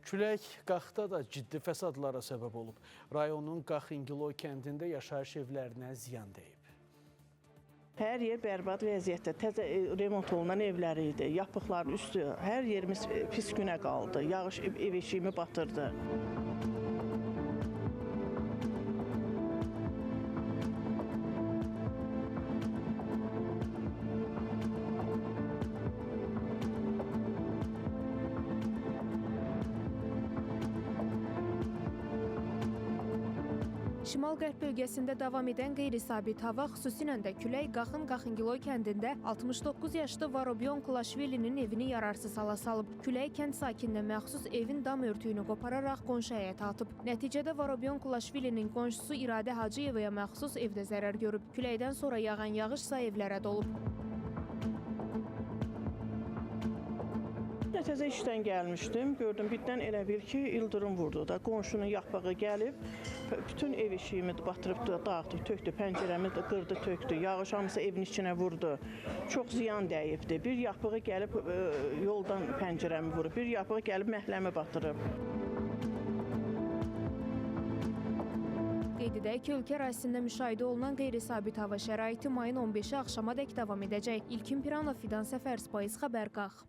Külək Qaxda da ciddi fəsadlara səbəb olub. Rayonun Qax-İngiloy kəndində yaşayış evlərinə ziyan dəyib. Hər yer bərbad vəziyyətdə, təzə remont olunan evləri idi, yapıqların üstü, hər yerimiz pis günə qaldı. Yağış ev eşiyimi batırdı. Şimal-qərb bölgəsində davam edən qeyri-sabit hava, xüsusilə də külək Qaxın Qaxıngiloy kəndində 69 yaşlı Varobyon Kulaşvilinin evini yararsız hala salıb. Külək kənd sakininə məxsus evin dam örtüyünü qopararaq qonşu həyətə atıb. Nəticədə Varobyon Kulaşvilinin qonşusu İradə Hacıyevaya məxsus evdə zərər görüb. Küləkdən sonra yağan yağış isə evlərə dolub. Təzə işdən gəlmişdim, gördüm birdən elə bil ki, ildırım vurdu da, qonşunun yapağı gəlib, bütün ev eşiyimi batırıb, dağıtıb, tökdü, pəncərəmi qırdı, tökdü, yağış hamısı evin içinə vurdu. Çox ziyan dəyibdi. Bir yapağı gəlib yoldan pəncərəmi vurub, bir yapağı gəlib məhləmi batırıb. Qeyd edək ki, ölkə ərazisində müşahidə olunan qeyri-sabit hava şəraiti mayın 15-i axşamadək davam edəcək. İlkin Piranov, Fidan Səfər, Spayız Xəbər, Qax.